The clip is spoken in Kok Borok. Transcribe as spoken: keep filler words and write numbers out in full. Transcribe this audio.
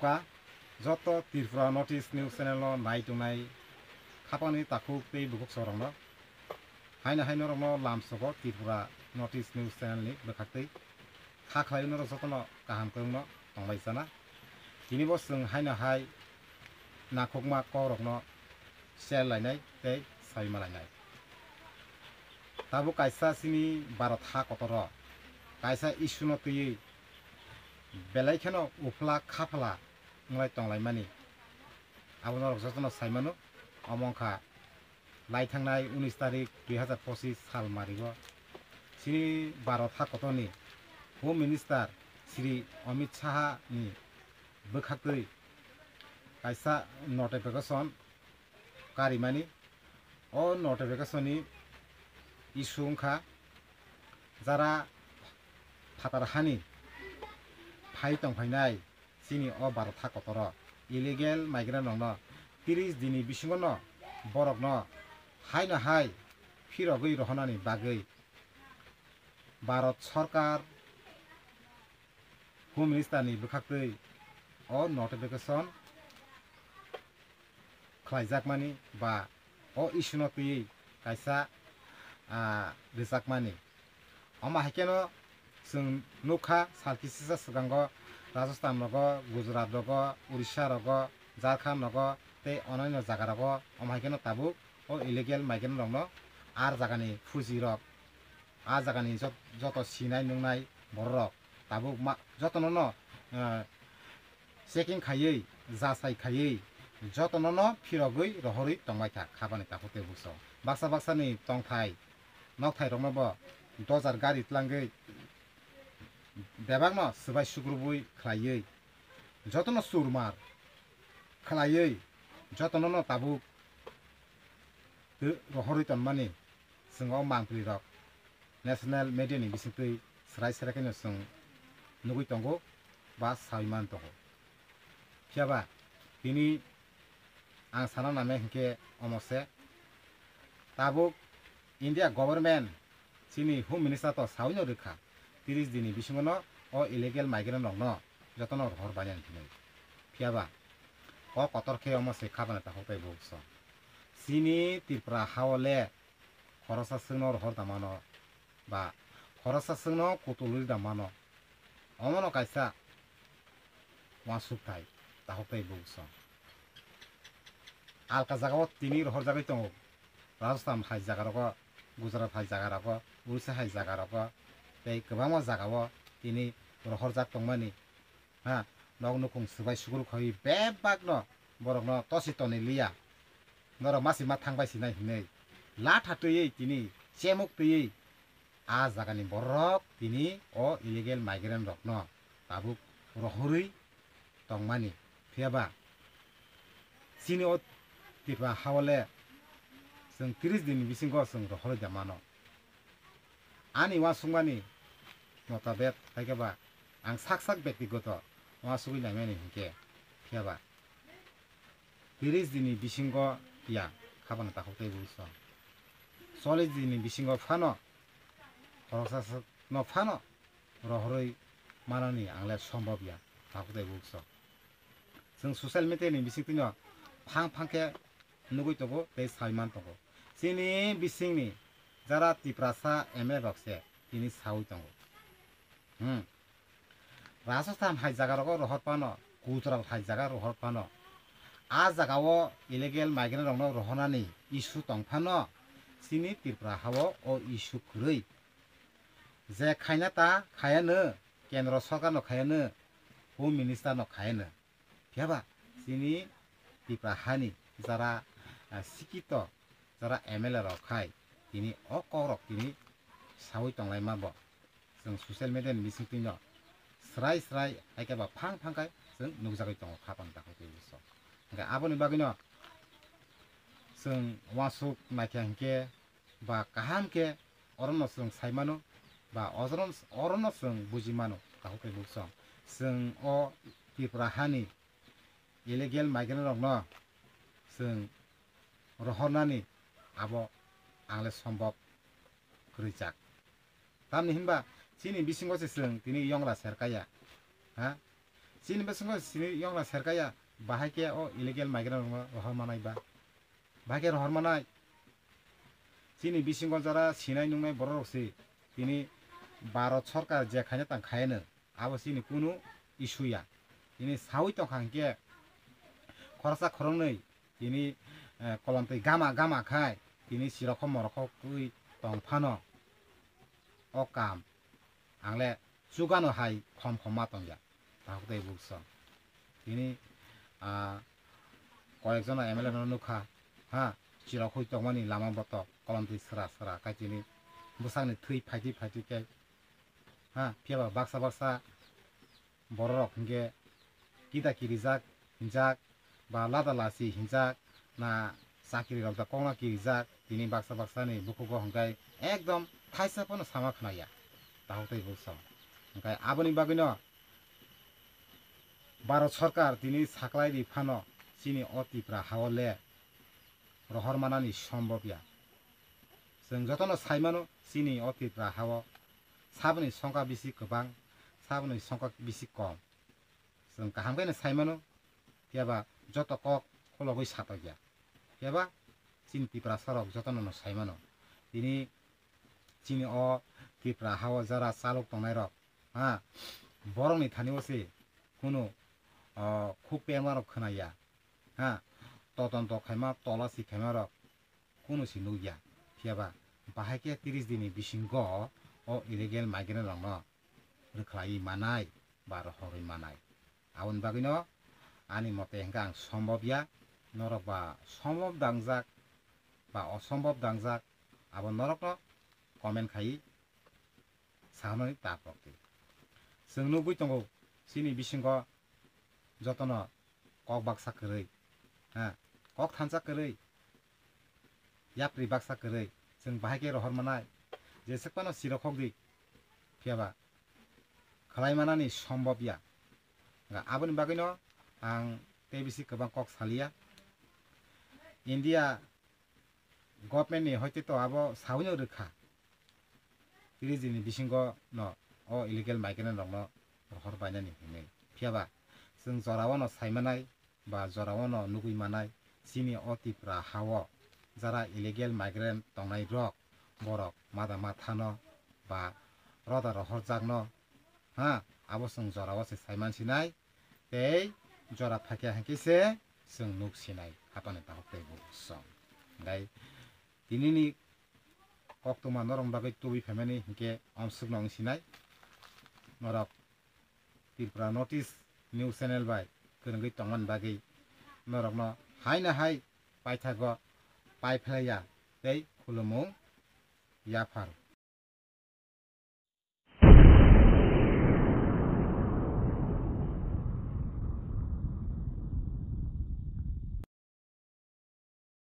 Ka joto Tripura North East News Channel no nai tongnai khapangni takhuk tei bukhuk sorokno, haino hai norokno lamsogo Tripura North East News Channel ni bwkhaktwi kha khlai norok jotono kaham kwrwngno tonglai chana. Tini bo chwng haino hai nakhukma kokrokno share lainai tei sai malainai. Tabuk kaisa chini Bharat ha kotoro kaisa issue no twiwi belai kheno uphla khaphla wnglai tonglaimani abo norok jotono saimano. Omo wngkha lai thangnai unis tarik dui hazar pochis sal marigo chini Bharat ha kotorni Home Minister Shri Amit Shah ni bwkhaktwi kaisa notification karimani. O notification ni issue wngkha jara phatar hani phai tongphainai chini o Bharat ha kotoro illegal migrant rokno tris dini bisingo no borokno haino hai phirogwi rohonani bagwi Bharat Sarkar Home Minister ni bwkhaktwi o notification khlaijakmani ba o issue no twiwi kaisa, ah, rwjakmani. Omo hai kheno chwng nukha sal kisisa swkango Rajasthan rogo, Gujarat rogo, Odisha rogo, Jharkhand rogo tei onyaino jaga rogo omo hai kheno tabuk o illegal migrant rokno ar jagani fuji rok, a jagani jot-, joto sinai nungnai borok rok tabuk ma-, jotono no, ah, checking khaiwi, jasai khaiwi, jotono no phirogwi rohorwi tongbaikha khabani takhuk tei bukso. Baksa baksa ni tongthai, nokthai rokno bo dojar gari tlangwi bebakno swbai sukrubwi khlaiwi, jotono churmar khlaiwi, jotono no tabuk tw-, rohorwi tonmani. Chwng o mangpili rok national media ni bisingtwi swrai swrai kheno chwng nugwi tongo ba sawi man tongo. Phiya ba tini ang sana name hinkhe omo se, tabuk India government chini Home Minister to sawi no rwkha, tris dini bisingo no o illegal migrant rok no jotono rohor bainani hinwi. Phiya ba o kotor khe omo se khabana takhuk tei bukso. Chini Tripura ha o le khoroksa chwngno rohor da mano ba khoroksa chwngno kutulwi da mano. Omono kaisa uansuk thai, takhuk tei bukso. Alka jagao tini rohorjagwi tongo. Rajasthan hai jaga rogo, Gujarat hai jaga rogo, Odisha hai jaga rogo, tei kwbangma jagao tini rohorjak tongmani. Ha, nok nukhung swbai sukuru khaiwi bebakno borokno tosi tonwi liya. Norok masi ma thangbai sinai hinwi latha twiwi tini chemuk twiwi a jagani borok tini o illegal migrant rokno tabuk rohorwi tongmani. Phiya ba chini o Tripura ha o le chwng tris din ni bisingo chwng rohorwi da mano. Ani uansukmani motabek hai khe ba ang sak sak bektigoto uansugwi naimani hinkhe, phiya ba tris dinni bisingo ya khabana takhuk tei bukso. Chollish dinni bisingo phano khoroksa no phano rohorwi manani ang le sombhob ya takhuk tei bukso. Chwng social media ni bisingtwino phang phang khe nugwi tongo tei sai man tongo. Chini bisingni jara Tiprasa M L A rok se tini sawi tongo. Hmm. Rajasthan hai jaga rogo rohor phano, Gujarat hai jaga rohor phano, a jaga o illegal migrant rokno rohornani issue tong phano, chini Tripura ha o o issue kwrwi. Je khaina ta khayano, Kendro Sorkar no khayano, Home Minister no khayano. Phiya ba chini Tipra hani jara, ah, sikito, jara M L A rok khai tini o kok rok tini sawi tonglaima bo. Chwng social media ni bisingtwi no srai srai hai khe ba phang phang khai chwng nukjagwi tongo kha pang takhuk tei bukso. Hwnkhe aboni bagwi no chwng uansuk naikha hinkhe ba kaham khe orono chwng sai mano, ba ojoro-, orono chwng buji mano, takhuk tei bukso. Chwng o Tripura hani illegal migrant rokno chwng rohornani abo ang le sombhob kwrwijak. Tamni hinba chini bisingo se chwng tini yongla serkaya, ha? Chini bisingo sini yongna serkaya, bahai khe o illegal migrant rokno rohor manai ba? Bahai khe rohor manai? Chini bisingo jara sinai nungnai borok rok si tini Bharat sorkar je khaina tang khayano, abo chini kunu issue ya. Tini sawi tongkha hinkhe khoroksa khoroknwi tini, eh, kolomtwi gama gama khai tini sirokho morokhok twi tong phano o kam ang le chugano hai khom khom ma tong ya, tahuk tei bukso. Tini, ah, koyek jona M L A no nukha, ha, chirok hui tongmani lama botok, kolomtwi sra sra, kai tini bwsakni thwi phaitwi phaitwi khe, ha, phiyaba baksa baksa borok rok hinkhe kita kirijak hinjak, ba lada lasi hinjak, na chakri rok da kokna kirijak, tini baksa baksa ni bukhugo hwnkhe ekdom thaisa phano sama khwnaya, tahuk tei bukso. Hwnkhe aboni bagwino Bharat sorkar tini saklai ri phano chini o Tipra hao le rohor manani sombobya. Chwng jotono sai mano chini o Tipra hao saboni songkha bisi kwbang, saboni songkha bisi kom. Chwng kaham khe no sai mano, phiyaba joto kok khologwi satokya. Phiyaba chini Tiprasa rok jotono no sai mano. Tini chini o Tipra hao jara chalok tongnai rok, ha, borokni thani o se kunu, o, khuk pengma rok khwnaya, ha, totonto khaima, tolasi khaima rok kunu si nukya. Phiyaba bahai khe tris din ni bisingo o illegal migrant rokno rwkhlaiwi manai ba rohorwi manai. Aboni bagwino ani mote hwnkhe ang sombobya, norok ba sombob dangjak ba osombob dangjak, abo norokno comment khai sanani ta kokti. Chwng nugwi tongo chini bisingo jotono kok baksa kwrwi, ha, kok thansa kwrwi, yapri baksa kwrwi, chwng bahai khe rohor manai, jeswk phano sirok khok di, phiyaba khlai manani sombobya. Nga aboni bagwino ang tei bisi kwbang kok saliya. India government ni hoite to abo sawino rwkha, tris din ni bisingo no o illegal migrant rokno rohor bainani hinwi. Phiyaba chwng jorao no sai manai ba jorao no nugwi manai, chini o Tipra hao jara illegal migrant tongnai rok, borok mada mathano ba roda rohorjakno, ha, abo chwng jorao se sai mansinai. Tei jora phaikha hinkhe se chwng nuk sinai, hapani tahuk tei bukso. Hwnkhe tinini koktwma norok bagwi tubui phaimani hinkhe omswkno wng sinai. Norok Tripura Notice News Channel bai kwrwngwi tongmani bagwi norokno haino hai paithago pai phlaiya tei khulumung yaphar